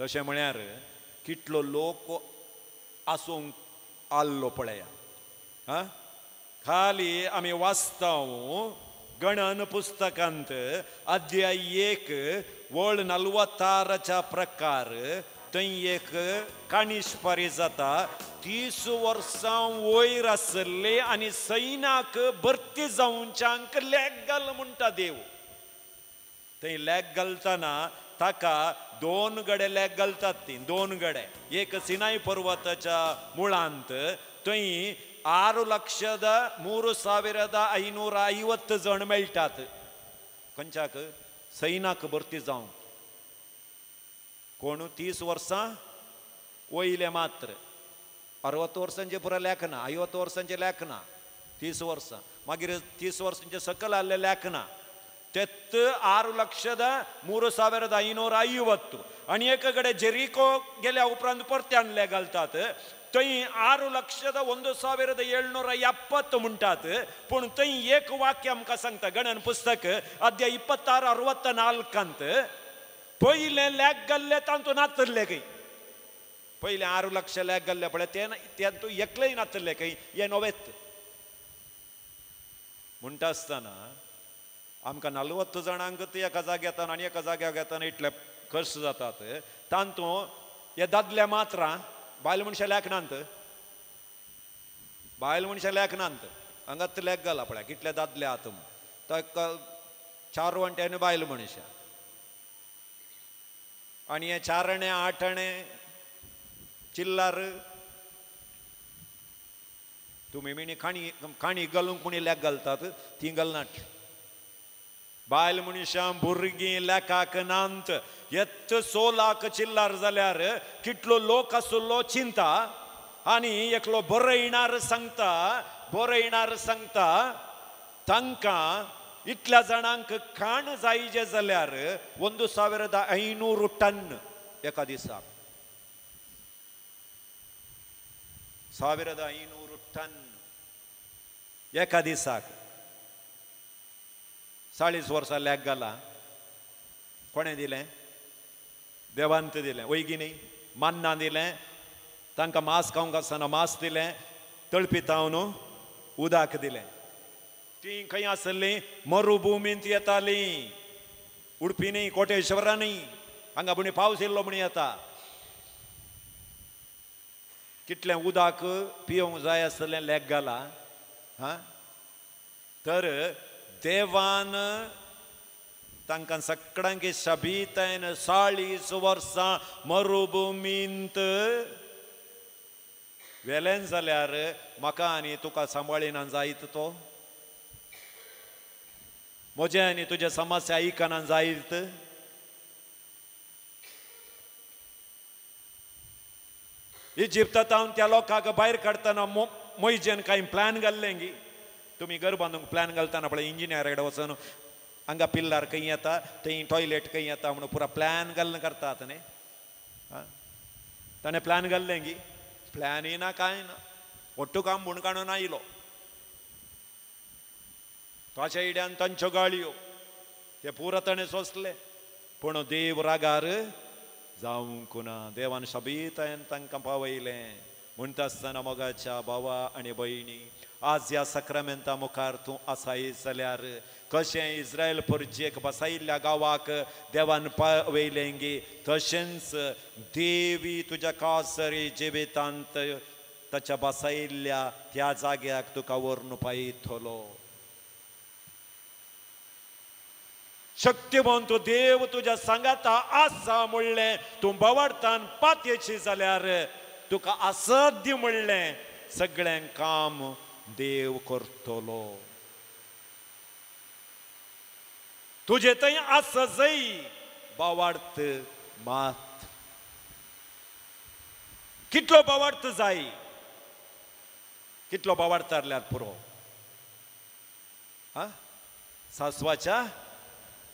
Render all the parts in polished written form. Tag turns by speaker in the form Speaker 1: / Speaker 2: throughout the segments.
Speaker 1: तशें म्हळ्यार कितलो लोक आसूंक आल्लो पळया. हा, खाली आमी वाचता गणन पुस्तकांत अध्याय 1 वळ 46 प्रकार थंय एक काणीशपारी जाता. 30 वर्सां वयर आसले आनी सैनाक भरती जावच्यांक लेग घाल म्हणटा देव. थंय लेग घालतना ताका 2 गडे लेग घालतात, ती 2 गडे, एक सिनाय पर्वताच्या मुळांत थंय 6,03,550 जण मेळटात. खंयच्याक? सैनाक भरती जावंक. कोण? 30 वर्सां वयले मात्र, 60 वर्सांचे पुरा लेखना, 50 वर्सांचे लेखना, 30 वर्सां, मागीर 30 वर्सांचे सकल आसले लेखना. तेत 6,03,550. आनी एका कडेन जेरिको गेल्या उपरांत परत्यान लेग घालतात थंय 6,01,770 म्हणटात. पूण थंय एक वाक्य आमकां सांगता गणन पुस्तक अध्याय 26 64 पयलें लेग घाल्ले तातूंत नातल्ले खंय. पयलें 6 लक्ष लेग घाल्ले पळय ते तातूंत एकलेय नातल्ले खंय, हे नवेत. म्हणटा आसतना आमकां 40 जाणांक ते एका जाग्यार आनी एका जाग्यार घेतना इतले कश्ट जातात. तातूंत हे दादले मात्र, बायल मनशां लेखनात, बायल मनशां लेखनात. हांगाच लेख घाला पळय कितले दादले आहात ताका 4 वांट्यानी बायल मनशां आनी हे 4 आणे 8 आणे चिल्लार तुमी मिणी खाणी खाणी घालूंक कोणी लेख घालतात ती घालनात. बायल मनशां भुरगीं लेखाक नात. येत 100 लाख चिल्लार जाल्यार कितलो लोक आसलो चिंता. आनी एकलो बरयणार सांगता, बरयणार सांगता तांकां इतल्या जाणांक खाण जायजे जाल्यार 1,500 टन एका दिसाक, 1,500 टन एका दिसाक. 40 वर्सां लेग घाला. कोणें दिलें? देवान दिलें वयगी न्ही. मान्ना दिलें तांकां, मांस खावंक आसतना मांस दिलें, तळपितावन उदक दिलें. ती खंय आसलीं? मरुभुमींत येतालीं, उडपी न्ही, कोटेश्वरा न्ही, हांगा म्हणी पावस येयल्लो म्हणी येता. कितलें उदक पिवंक जाय आसलें लेग घाला. हा, तर देवान तांकां सगळ्यांक शबीतायन 40 वर्सां मरुभुमींत वेल्यान जाल्यार म्हाका आनी तुका सांबाळिना जायत तो, म्हजें आनी तुज्या समस्या आयकना जायत. इजिप्तांत त्या लोकांक भायर काडटना मोयजेन कांय प्लॅन घाल्लें गी. तुमी घर बांदूंक प्लॅन घालतना पळय इंजिनियरा कडेन वचून हांगा पिल्लार खंय येता, थंय टॉयलेट खंय येता म्हणून पुरा प्लॅन घालून करतात न्ही. ताणें प्लॅन घाल्लें गी, प्लॅनय ना कांय ना, ஒட்டு काम म्हूण काडून आयलो. ताच्या इड्यान तांच्यो गाळयो ते पुरा ताणें सोंसले. पूण देव रागार जावंक ना, देवान शबीतायन तांकां पावयलें. म्हणटा आसतना मोगाच्या भावा आनी भयणी, आज ह्या साक्रामेंता मुखार तूं आसाय जाल्यार कशें इस्रायल परजेक बसायिल्ल्या गांवाक देवान पावयलें गी, तशेंच देवी तुज्या कासरी जिवितांत ताच्या बसायिल्ल्या त्या जाग्याक तुका व्हरून पायतलो. शक्तिवंत देव तुज्या सांगाता आसा म्हणलें तूं बावडतान पातयेची जाल्यार तुका असाध्य म्हणलें सगळें काम देव करतलो. तुजे थंय आसा जय बावार्थ मात. कितलो बावार्थ जाय, कितलो बावार्थ आसल्यार पुरो. हा, सासवाच्या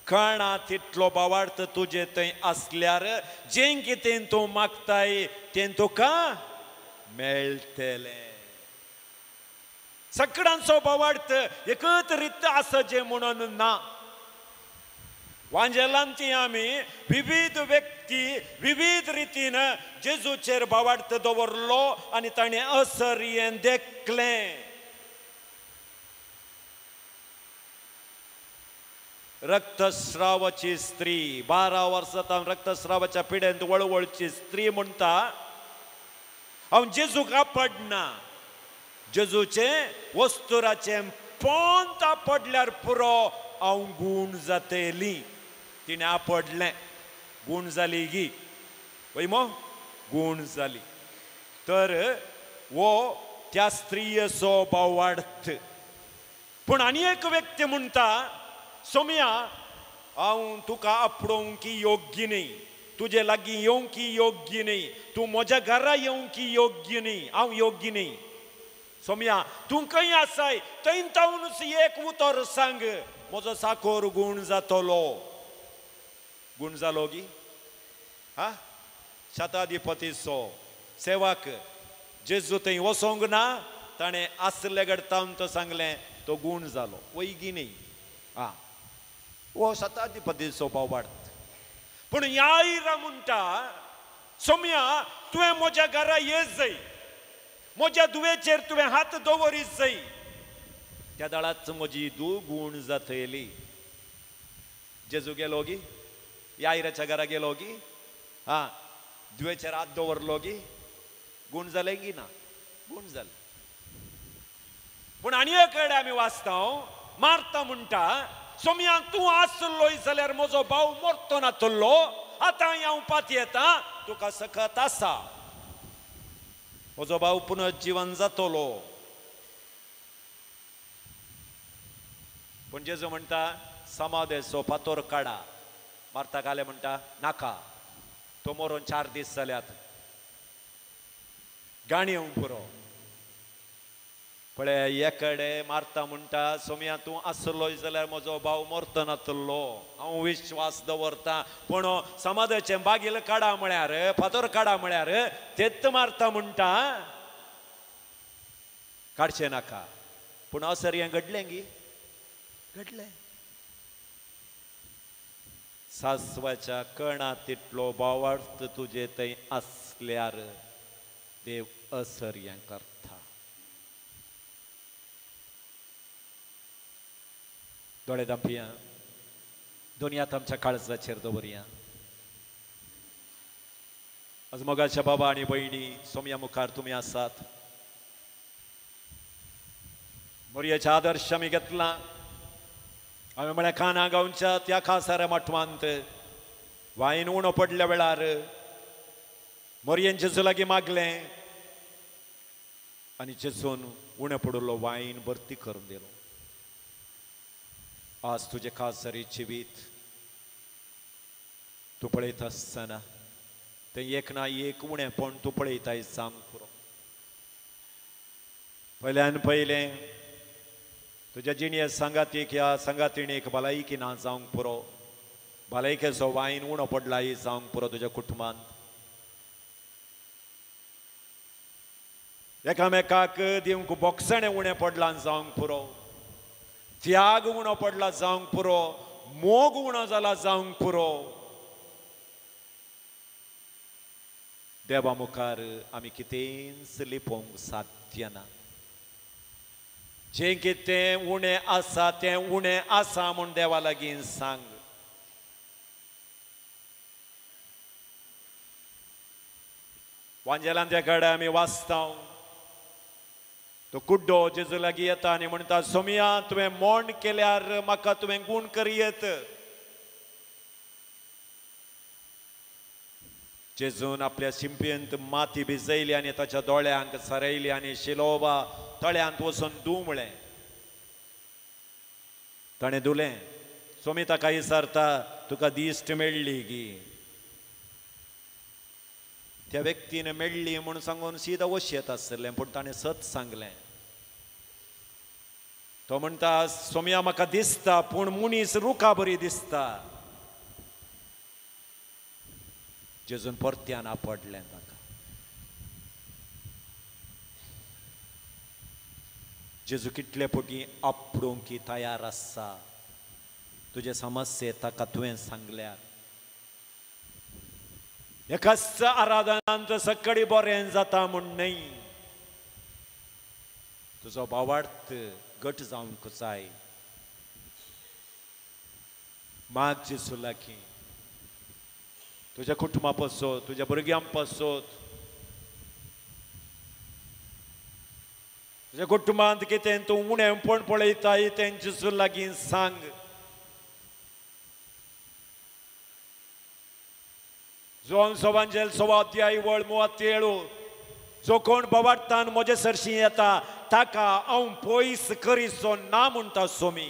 Speaker 1: कणा तितलो बावार्थ तुजे थंय आसल्यार जें कितें तूं मागताय तें तुका मेळटलें. सगळ्यांचो बावार्थ एकच रीत आसा जें म्हणून ना. वांजेलांती आमी विविध व्यक्ती विविध रितीन जेजूचेर भावार्थ दवरलो आनी ताणें असर्यें देखलें. रक्तस्रावाची स्त्री 12 वर्सां रक्तस्रावाच्या पिडेंत वळवळची स्त्री म्हणटा, हांव जेजूक आपडना, जेजूचें वस्तुराचें पोंत आपडल्यार पुरो हांव गूण जातली. तिणें आपडलें, गूण जाली गी वय मो गूण जाली. तर हो त्या स्त्रियेचो भावार्थ. पूण आनी एक व्यक्ती म्हणटा, सोम्या हांव तुका आपडोवंक योग्य न्ही, तुजे लागीं येवंक योग्य न्ही, तूं म्हज्या घरा येवंक योग्य न्ही, हांव योग्य न्ही. सोम्या तूं खंय आसाय थंय तावनूच एक उतर सांग, म्हजो साकोर गूण जातलो. गूण जालो गी? हा, शताधिपतीचो सेवक जेजू थंय वचोंक ना, ताणें आसले घडटा तो सांगलें, तो गूण जालो वयगी न्ही. हा, हो शताधिपतीचो भावार्थ. पूण यायरा म्हणटा, सोम्या तुवें म्हज्या घरा येत जाय, म्हज्या धुवेचेर तुवें हात दवरीत जाय, त्या दळाच म्हजी धूव गूण जातली. जेजू गेलो गी? यायराच्या घरा गेलो गी? हा, धुवेचेर हात दवरलो गी? गूण जालें गी ना? गूण जालें. पूण आनी एक कडेन आमी वाचता, मार्ता म्हणटा, सोम्या तूं आसलोय जाल्यार म्हजो भाव मरतो नातलो, आतां हांव पातयेता तुका सकत आसा, म्हजो भाव पुनर्जीवन जातलो. पूण जेजू म्हणटा, समाधेचो फातोर काडा. मार्ता काले म्हणटा, नाका, तो मरोन 4 दीस जाल्यात, गाणी येवंक पुरो. पळय एकडे मार्ता म्हणटा, सोम्या तूं आसलोय जाल्यार म्हजो भाव मरतो नातलो, हांव विश्वास दवरता, पूण समाधाचें बागील काडा म्हळ्यार फातोर काडा म्हळ्यार तेच मार्ता म्हणटा काडचें नाका. पूण असर हें घडलें गी? घडलें. सासवाच्या कणा तितलो भावार्थ तुजे थंय आसल्यार देव असर हें करता. दोळे धांपया, दोनी हात आमच्या काळजाचेर दवरया. आज मोगाच्या बाबा आनी भयणी, सोम्या मुखार तुमी आसात. मोरयेचे आदर्श आमी घेतला. हांवें म्हळ्यार काना गांवच्या त्या खासाऱ्या माटवांत वायन उणो पडल्या वेळार मोरयेन जेजू लागीं मागलें आनी जेजून उणें पडिल्लो वायन भरती करून दिलो. आज तुजें खासारी जिवीत तूं पळयता आसतना तें एक ना एक उणेपण तूं पळयताय जावंक पुरो. पयल्यान पयलें तुज्या जिणये सांगातीक ह्या सांगातिणीक भलायकी ना जावंक पुरो, भलायकेचो वायन उणो पडला ही जावंक पुरो तुज्या कुटुंबांत. एकामेकाक दिवंक बोगसणें उणें पडलां जावंक पुरो, त्याग उणो पडला जावंक पुरो, मोग उणो जाला जावंक पुरो. देवा मुखार आमी कितेंच लिपोवंक साध्य ना. जें कितें उणें आसा तें उणें आसा म्हूण देवा लागीं सांग. वांजेलान त्या कडेन आमी वाचता, तो कुड्डो जेजू लागीं येता आनी म्हणटा, सोम्या तुवें मोण केल्यार म्हाका तुवें गूण करयेत. जेजून आपल्या शिंपयेंत माती भिजयली आनी ताच्या दोळ्यांक सारयली आनी शिलोवा तळ्यांत वचून धूव म्हळें. ताणें धुलें. सोमी ताका विचारता, तुका दिश्ट मेळ्ळी गी? त्या व्यक्तीन मेळ्ळी म्हूण सांगून सीधा वशेत आसलें, पूण ताणें सत सांगलें. तो म्हणटा, सोम्या म्हाका दिसता, पूण मनीस रुखा बरी दिसता. जेजून परत्यान आपडलें ताका. जेजू कितले फावटी आपडूंक तयार आसा. तुजे समस्ये ताका तुवें सांगल्यार एकाच आराधनांत सकडी बरें जाता म्हूण न्हय, तुजो भावार्थ घट जावंक जाय. माग जेजू लागीं तुज्या कुटुंबा पासत, तुज्या भुरग्यां पासत, तुज्या कुटुंबांत कितें तूं उणेंपण पळयताय तें जेजू लागीं सांग. जोन सोवांजेल 1.25 वळ 37, जो कोण भावार्थान म्हजे सरशी येता ताका हांव पयस करिसो ना म्हणटा सोमी.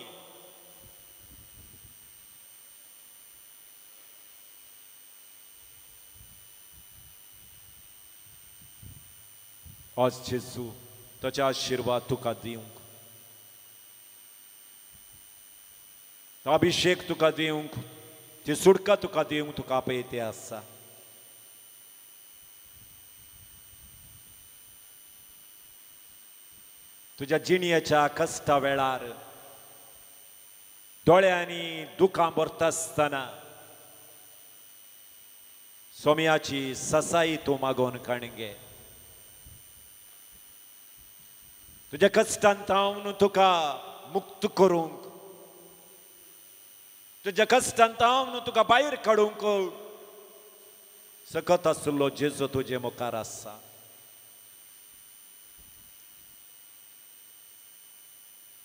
Speaker 1: आज जेजू ताचे आशिर्वाद तुका दिवंक, अभिषेक तुका दिवंक, ती सुटका तुका दिवंक तुका आपयते आसा. तुज्या जिणयेच्या कश्टा वेळार दोळ्यांनी दुखां भरता आसतना सोम्याची ससाई तूं मागोवन काणगे. तुज्या कश्टान तावन तुका मुक्त करूंक, तुज्या कश्टान तावन तुका भायर काडूंक सकत आसलो जेजू तुजे मुखार आसा.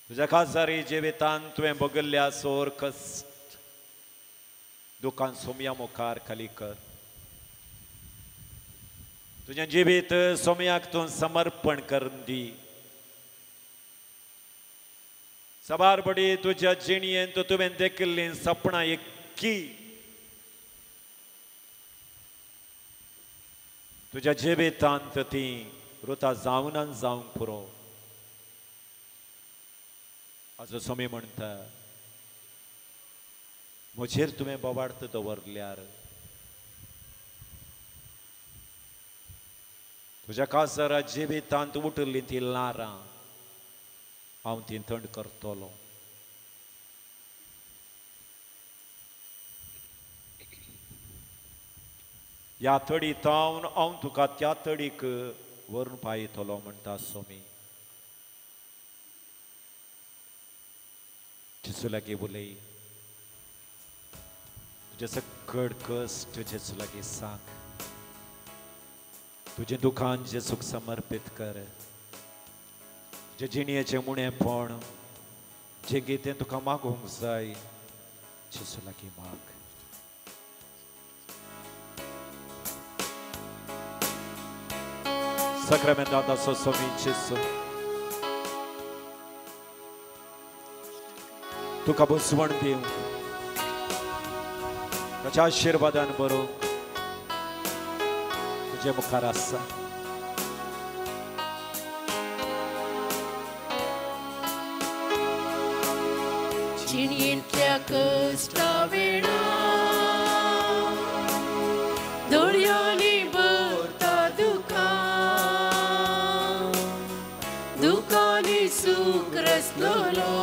Speaker 1: तुज्या खासारी जिवितान तुवें भोगल्ल्या सोर कश्ट दुकान सोम्या मुखार खाली कर. तुजें जिवीत सोम्याक तूं समर्पण करून दी. सबार बडी तुज्या जिणयेंत तुवें देखिल्लीं सपनां एक्की तुज्या जिवितांत तीं रुता जावनान जावंक पुरो. आजो सोमी म्हणटा म्हजेर तुवें बोवार्थ दवरल्यार तुज्या काजारा जिवितांत उठिल्लीं तीं ल्हारां हांव ती थंड करतलो. ह्या तडी तावन हांव तुका त्या तडीक व्हरून पायतलो म्हणटा सोमी. जेजू लागीं उलय, तुजें सकड कश्ट जेजू लागीं सांग, तुजें दुखान जेजूक समर्पीत कर, तुजे जिणयेचें उणेंपण जें कितें तुका मागूंक जाय जेजू लागीं माग. साक्रामेंताचो सोमी जेजू तुका बसवण दिवंक, ताच्या आशिर्वादान बरोवंक तुजे मुखार आसा.
Speaker 2: जिणयेंतल्या कश्टा वेळार दोळयांनी भरता दुकां, दुकांनी सूख रसलोलो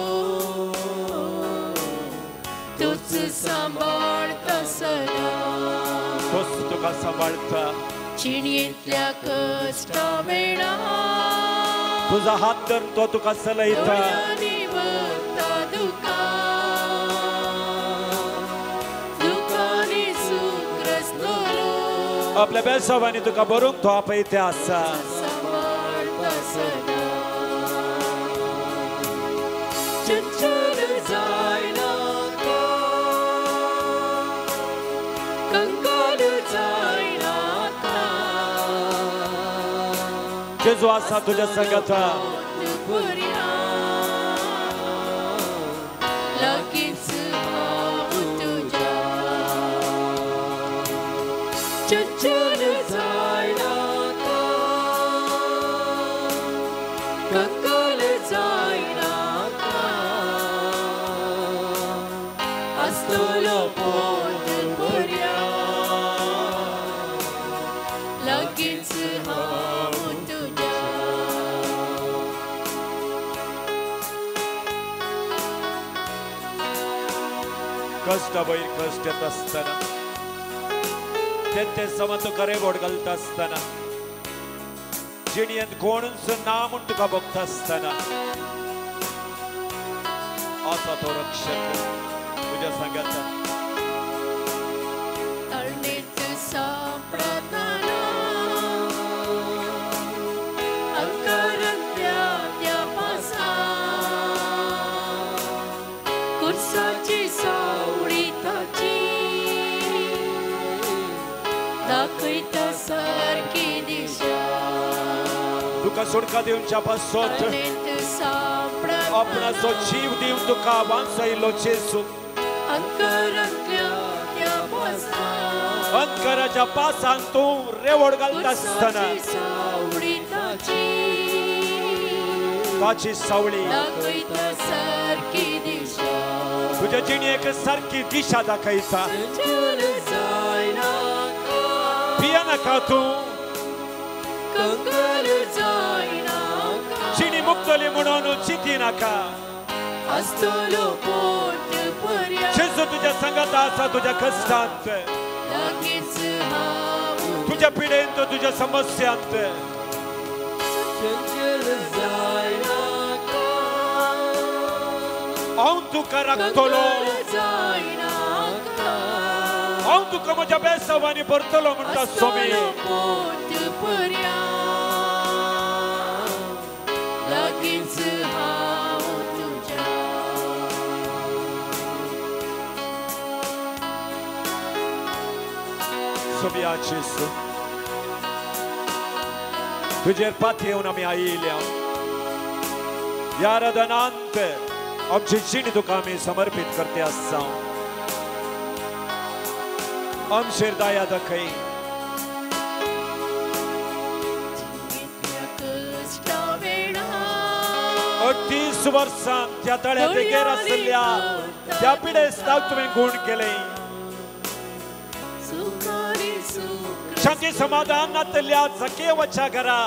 Speaker 2: तूच सांबाळता सदां,
Speaker 1: तोच तुका सांबाळता.
Speaker 2: जिणयेंतल्या कश्टा वेळार
Speaker 1: तुजो हात धरून तो तुका चलयता. आपल्या बेसावांनी तुका बरोवंक तो आपयते आसा. जेजू आसा तुज्या संगता.
Speaker 2: चंचल जायनाका, कंगाल जायनाका, आसतलो पोट भरया लागींच हांव तुज्या.
Speaker 1: कश्ट वयर कश्ट येता आसतना, ते समा तुका रेवड घालता आसतना, जिणेंत कोणूच ना म्हूण तुका भोगता आसतना आसा तो रक्षक तुज्या सांगाता. तुका सोडका दिवच्या पासत आपणाचो जीव दिवन तुका वांचयलो जेजू. अंधकाराच्या पासान तूं रेवड घालता आसतना ताची सावळी तुज्या जिणेक सारकी दिशा दाखयता. भियेनाका तूं, जिणी मुक्तली म्हणून चिंती नाका. जेजू तुज्या सांगाता आसा, तुज्या कश्टांत, तुज्या पिडेंत, तुज्या समस्यांत. हांव तुका राखतलो, हांव तुका म्हज्या बेसावांनी भरतलो म्हणटा स्वामी. सोम्या जेजू, तुजेर पातयेवन आमी आयिल्ल्या ह्या आराधनांत आमची जिणी तुका आमी समर्पीत करते आसा. आमचेर दया दाखय. 38 वर्सां त्या तळ्या देगेर आशिल्ल्या त्या पिडेस्ताक तुवें गूण केलें. शांती समाधान नातल्या जकेवाच्या घरा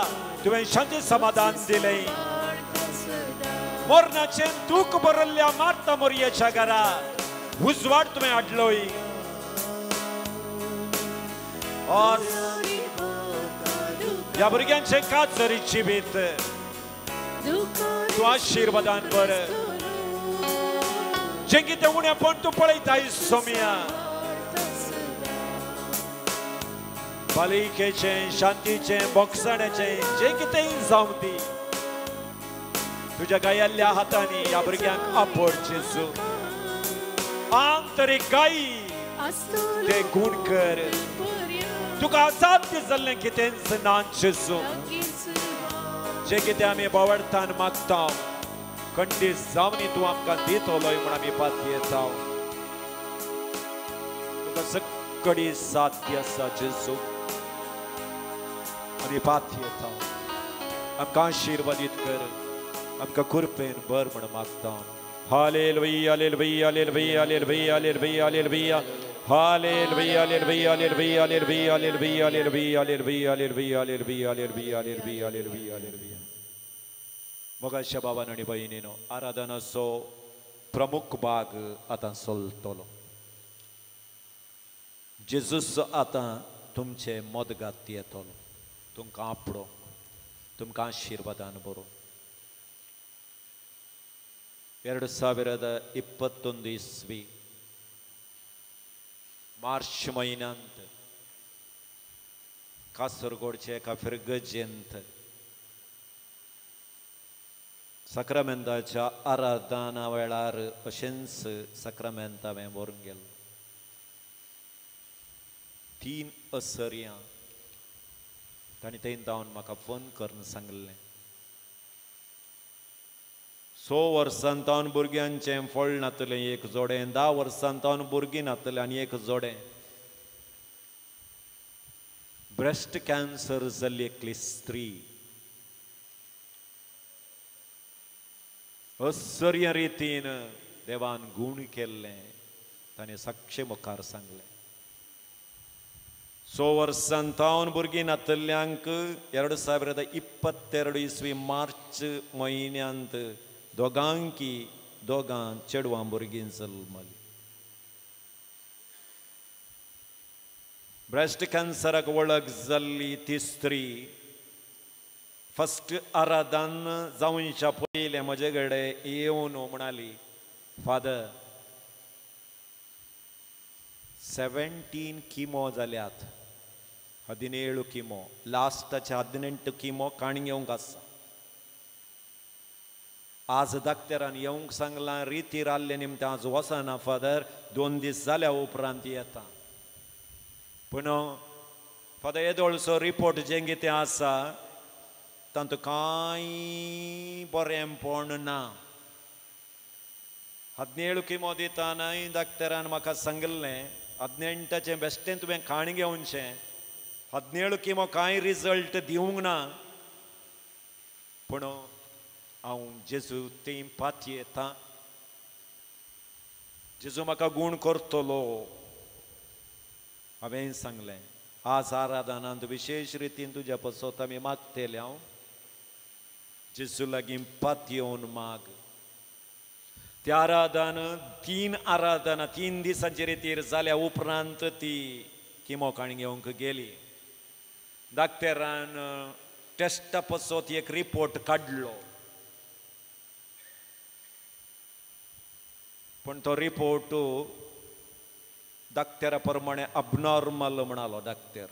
Speaker 1: तुवें शांती समाधान दिलें. मरणाचें दूख भरिल्ल्या मार्ता मोरयेच्या घरा उजवाड तुवें हाडलोय. ह्या भुरग्यांचें काजरी जिवीत तूं आशिर्वादान भर. जें कितें उणेपण तूं पळयताय सोम्या, पालिकेचें, शांतीचें, बोगसाण्याचें जें कितेंय जावं दी, तुज्या गायल्ल्या हातांनी ह्या भुरग्यांक आपोड जेजू. आंतरीक गायी ते गूण कर. तुका असाध्य जाल्लें कितेंच ना जेजू. जें कितें आमी बावडतान मागता खंडीत जावनी तूं आमकां दितलोय म्हूण आमी पातयेता. तुका सगळी साध्य आसा जेजू, आमी पातयेता. आमकां आशिर्वादीत कर, आमकां कृपेन भर म्हूण मागता. Hallelujah, hallelujah, hallelujah, hallelujah, hallelujah, hallelujah. Hallelujah, hallelujah, hallelujah, hallelujah, hallelujah, hallelujah, hallelujah, hallelujah, hallelujah, hallelujah, hallelujah, hallelujah, hallelujah. मोगाच्या बाबान आनी भयणीनो, आराधनाचो प्रमुख भाग आतां चलतलो. जेजूस आतां तुमचे मदगात येतलो, तुमकां आपडो, तुमकां आशिर्वादान बरो. 2021 इस्वी मार्च म्हयन्यांत कासरगोडचे एका फिरगजेंत साक्रामेंताच्या आराधना वेळार अशेंच साक्रामेंत हांवें व्हरून गेलो. 3 असर्यां तांणी थंय धांवन म्हाका फोन करून सांगलें, 6 वर्सां तावन भुरग्यांचें फळ नातलें एक जोडें, 10 वर्सां तावन भुरगीं नातलें आनी एक जोडें, ब्रेस्ट कॅन्सर जाल्ली एकली स्त्री असर्य रितीन देवान गूण केल्लें ताणें साक्षे मुखार सांगलें. 6 वर्सां तावन भुरगीं नातल्ल्यांक 2022 इस्वी मार्च म्हयन्यांत दोगांकी दोगां चेडवां भुरगीं जल्मली. ब्रेस्ट कॅन्सराक वळख जाल्ली ती स्त्री फस्ट आराधन जावच्या पयलें म्हजे कडेन येवन म्हणाली, फादर 17 किमो जाल्यात, 17 किमो, लास्टाचे 18 किमो काणी घेवंक आसा. आज डाक्टरान येवंक सांगलां, रितीर आल्ले निमतां आज वचना फादर, 2 दीस जाल्या उपरांत येता. पूण फादर येदोळचो रिपोर्ट जें कितें आसा तातूंत कांय बरेंपण ना. 17 किमो दितानाय डाक्टरान म्हाका सांगिल्लें 18चें बेश्टें तुवें खाण घेवचें, 17 किमो कांय रिजल्ट दिवंक ना. पूण हांव जेजू ती पातयेता, जेजू म्हाका गूण करतलो. हांवें सांगलें आज आराधनांत विशेश रितीन तुज्या पासत आमी मागतले, हांव जेजू लागीं पातयेवन माग. त्या आराधन 3 आराधना 3 दिसांचे रितीर जाल्या उपरांत ती किमो काणी घेवंक गेली. डाक्टरान टेस्टा पासत एक रिपोर्ट काडलो, पूण तो रिपोर्ट डाक्टरा प्रमाणे अबनॉर्मल म्हणालो डाक्टर.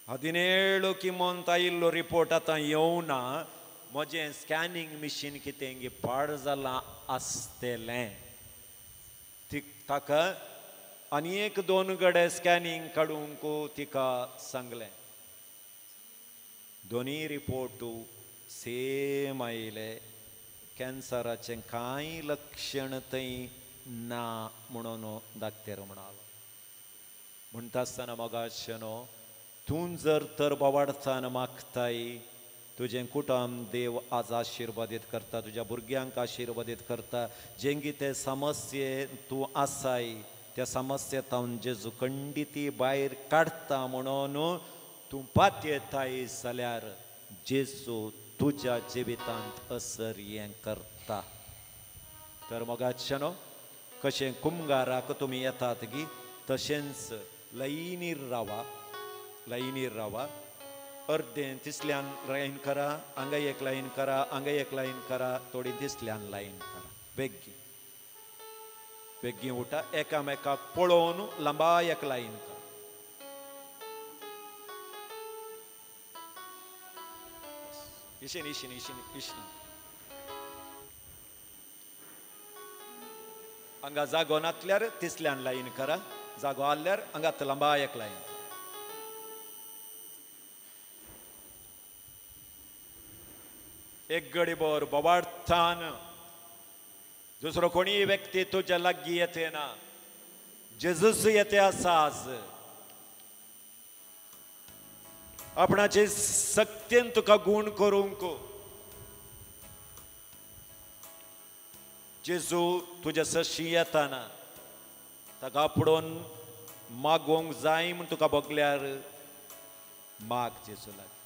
Speaker 1: 17 किमोंत आयिल्लो रिपोर्ट आतां येवना, म्हजें स्कॅनिंग मिशीन कितें पाड जालां आसतलें. ताका आनी 1-2 गडे स्कॅनिंग काडूंक तिका सांगलें. दोनूय रिपोर्ट सेम आयले, कॅन्सराचें कांय लक्षण थंय ना म्हणून डाक्टर म्हणालो. म्हणटा आसतना मोगाशेनो, तूं जर तर बोवाडचान मागताय, तुजें कुटुंब देव आज आशिर्वादीत करता, तुज्या भुरग्यांक आशिर्वादीत करता. जें कितें समस्ये तूं आसाय त्या समस्येंत जेजू खंडिती भायर काडटा म्हणून तूं पातयेताय जाल्यार जेजू तुज्या जिवितांत असर हें करता. तर मोगाचेनो, कशें कुमगाराक तुमी येतात गी तशेंच लयीनीर रावा, लायनीर रावा. अर्दें तिसल्यान लायन करा, हांगा एक लायन करा, हांगा एक लायन करा, थोडी तिसल्यान लायन करा. बेगीन बेगीन उठा, एकामेकाक पळोवन लांबाय एक लायन करा. इशीन इशीन इशीन इशीन हांगा जागो नातल्यार तिसल्यान लायन करा, जागो आसल्यार हांगा लांबाय एक लायन. एक गडीभर बोवाळथान दुसरो कोणीय व्यक्ती तुज्या लागीं येते ना, जेजूस येते आसा आज. आपणाचे सक्तेन तुका गूण करूंक जेजू तुज्या सशी येताना ताका आपडोवन मागोवंक जाय म्हूण तुका भोगल्यार माग जेजू लागीं.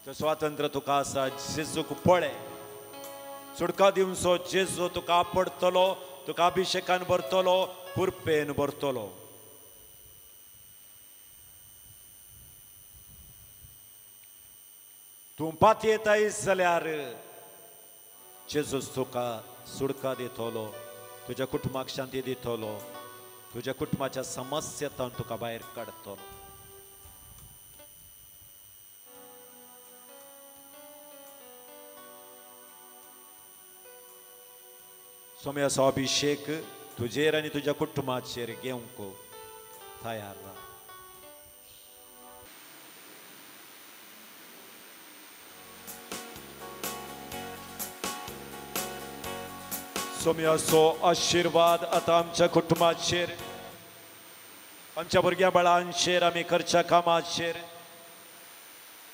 Speaker 1: तो स्वातंत्र्य तुका आसा, जेजूक पळय, सुटका दिवचो जेजू तुका आपडतलो, तुका अभिषेकान भरतलो, कुरपेन भरतलो. तूं पातयेताय जाल्यार जेजूस तुका सुटका दितलो, तुज्या कुटुंबाक शांती दितलो, तुज्या कुटुंबाच्या समस्येंतल्यान तुका भायर काडटलो. सोम्याचो अभिषेक तुजेर आनी तुज्या कुटुंबाचेर घेवंक तयार राव. सोम्याचो आशिर्वाद आतां आमच्या कुटुंबाचेर, आमच्या भुरग्या बाळांचेर, आमी करच्या कामाचेर,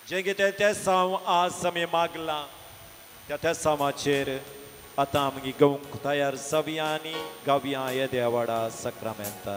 Speaker 1: जें कितें तें साव आज आमी मागलां त्या त्या सामाचेर आतां आमी घेवंक तयार जावया आनी गावया येद्या व्हडा साक्रामेंता.